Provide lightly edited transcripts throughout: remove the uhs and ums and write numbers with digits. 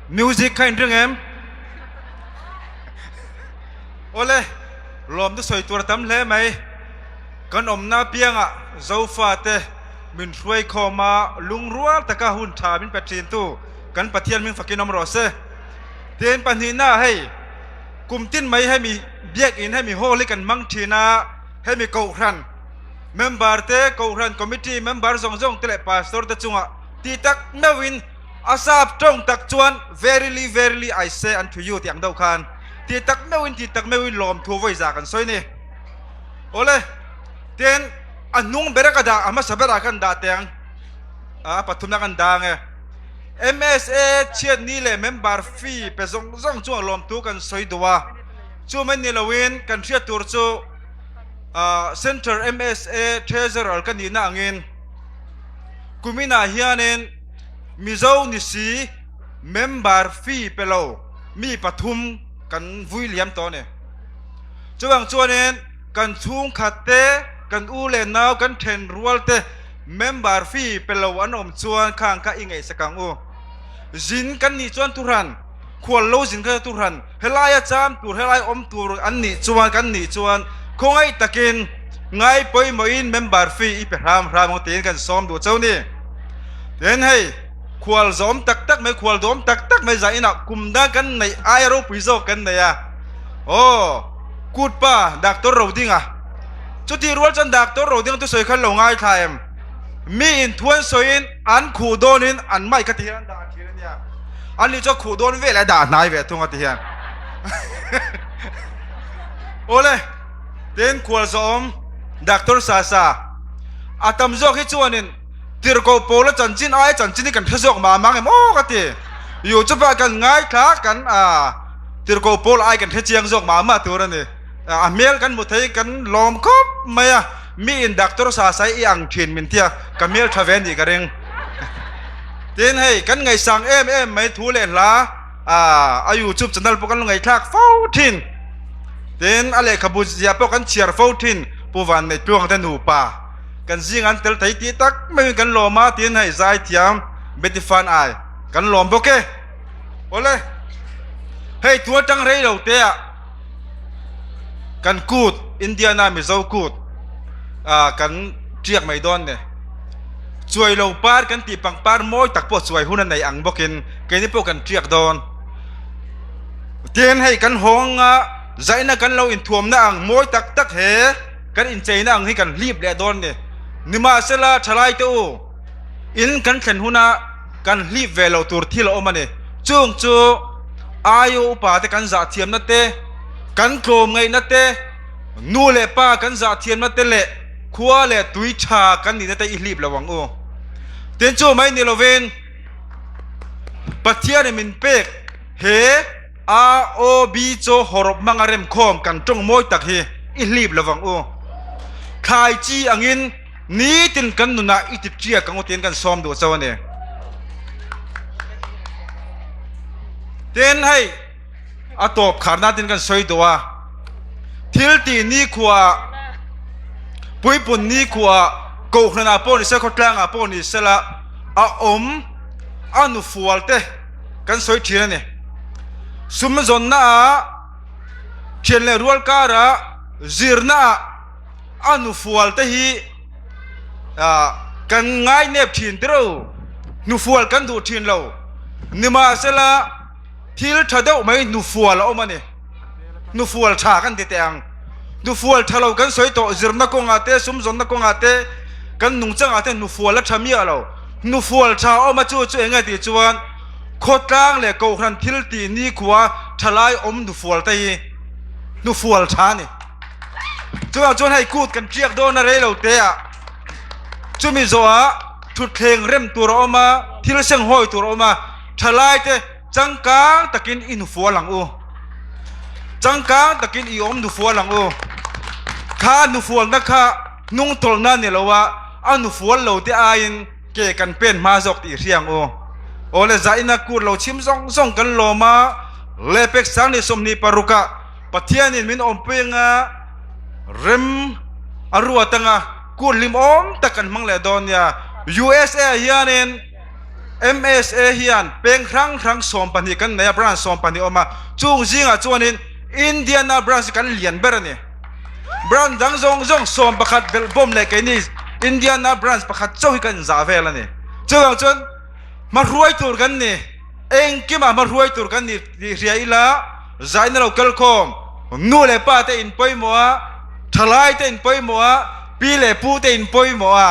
Music kha in ring em? Awle, lawmte sawi tur a tam hle mai. Kan awmna apiangah Zofate min hruai khawm a, lungrual taka hun tha min pe thintu kan Pathian hming fakin awm rawh se. Tin, pahnihna hei kum tin mai hemi biakin hemi hall hi kan hmang thin a, hemi kohhran member te, kohhran committee member zawng zawng te leh pastor te chungah tih tak meuhin A sap tawng tak chuan Verily, verily, I say unto you tih ang deuh khan tih tak meuhin tih tak meuhin lawmthu vawi za kan sawi ni. Awle, tin a hnung bera ka dah, a hmasa berah khan dah teh ang, a pathumna khan dah ang e. MSA chhiatni leh member fee pe zawng zawng chungah lawmthu kan sawi duh a, chu mai ni loin kan hriat tur chu Central MSA Treasurer ka nihna angin kuminah hianin, Mizo ni si member fee pe lo mi pathum kan vui liam tawh a ni. Chuvang chuanin kan chhungkhat te, kan u leh nau, kan then rual te member fee pe lo an awm chuan khang kha i ngaihsak ang u. Zin kan nih chuan thuhran, khual lo zin kha thuhran, Helaia cham tur, helai awm tur an nih chuan, kan nih chuan khawngaih takin ngai pawimawhin member fee i pe hram hram ang tiin kan sawm duh chauh ni. Tin hei, khual zawm tak tak mai, khual dawm tak tak mai zah inah kum dang kan neih aia ropui zawk kan nei a. Aw, kut pa Doctor Rodinga. Chutih rual chuan Doctor Rodinga thusawi kha lo ngaithla em? Mi inthuan sawiin an khuh dawnin an mic kha ti hian an dah thin a nia. An ni chuan khuh dawn vel a dah hnai ve thung a ti hian. Awle, tin khual zawhawm Doctor Sasa a tam zawk hi chuanin tirhkoh pawl a chanchin aia chanchin hi kan hre zawk mah mang em aw ka ti. YouTube ah kan ngaithla kan tirhkoh pawl ai kan hre chiang zawk mah mah tur a ni. A hmel kan hmu thei kan lawm khawp mai a. Mi in Doctor Sasa i ang thin min tia ka hmel tha ve nih ka ring. Tin hei kan ngaihsang em em mai thu leh hla a YouTube channel pawh kan lo ngaihthlak fo thin. Tin a lehkhabu zia pawh kan chhiar fo thin Pu Vanneih te nupa kan zing an tel thei tih tak maiin kan lawm a tin hei zaithiam Betty Fan ai kan lawm bawk e. Awle hei thu atang rei lo te ah Kan kut, Indiana Mizo kut, ah kan tiak mai dawn ni. Chuai lo par kan tih pangpar mawi tak pawh chuai hun a nei ang bawkin keini pawh kan tiak dawn. Tin hei kan hawng a zaina kan lo inthuamna ang mawi tak tak he kan incheina ang hi kan hlip leh dawn ni. Nimahsela thalai te u, in kan thlen huna kan hlip ve loh tur thil a awm a ni. Chung chu aia upa te kan zah thiamna te, kan tlawm ngaihna te, nu leh pa kan zah thiamna te leh khua leh tui tha kan nihna te i hlip lo ang u. Tin chu mai ni lovin Pathianin min pek he A O B chaw hawrawp hmanga remkhawm kan tawng mawi tak hi i hlip lo ang u. Thlai chi angin Nitin kan nunah i ti tiak ang u tiin kan sawm duh chauh a ni. Tin hei a tawp kharna tin kan sawi duh a, thil tih nikhuaah, puipun nikhuaah, kohhranah pawh ni se, khawtlangah pawh ni sela a awm a nufual te kan sawi thin a ni. Sum zawnnaah, thian leh rual karah, zirnaah, A nufual te hi kan ngai nep thin tiro, hnufual kan duh thin lo. Nimahsela thil tha deuh mai hnufual a awm a ni. Hnufual tha kan ti teh ang. Hnufual tha lo kan sawi tawh zirna kawngah te, sumzawnna kawngah te, kan nungchangah te hnufual a tha miah lo. Hnufual tha a awm a chu chu eng nge tih chuan khawtlang leh kohhran thil tih nikhua thalai awm hnufual te hi hnufual tha a ni. Chuvang chuan hei kut kan tiak dawn a rei lo te ah chumi zawhah thutthleng rem tur a awm a, thil senghawi tur a awm a, thalai te changkang takin i hnufual ang u, changkang takin i awm hnufual ang u, kha hnufualna kha hnungtawlhna a ni lo a, a hnufual lo te aiin ke kan pen hma zawk tih hria ang u. Awle zahina kut lo chhim zawng zawng kan lawm a, lehpek 26 ah Pathianin min awmpui anga rem a ruat anga kut hlim awm tak kan hmang leh dawn nia. USA ah hianin MSA hian peng hrang hrang 12 kan nei a, branch 12 awm a, chung zingah chuanin Indiana branch hi kan lian ber a ni. Branch dang zawng zawng 11 belh bawm leh keini Indiana branch pakhat chauh hi kan inzah vel a ni. Chuvang chuan hmahruai tur kan ni, engkimah hmahruai tur kan ni tih hria ila zaina lo kal khawm, nu leh pa te in pawimawh a, thalai te in pawimawh a, pi leh pu te in pawimawh a,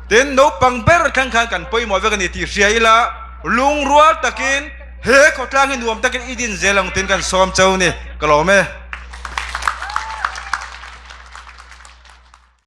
tin naupang ber thleng khan kan pawimawh vek a ni tih hria ila lungrual takin he khawtlang hi nuam takin i din zel ang tin kan sawm chau ni ka lawm e.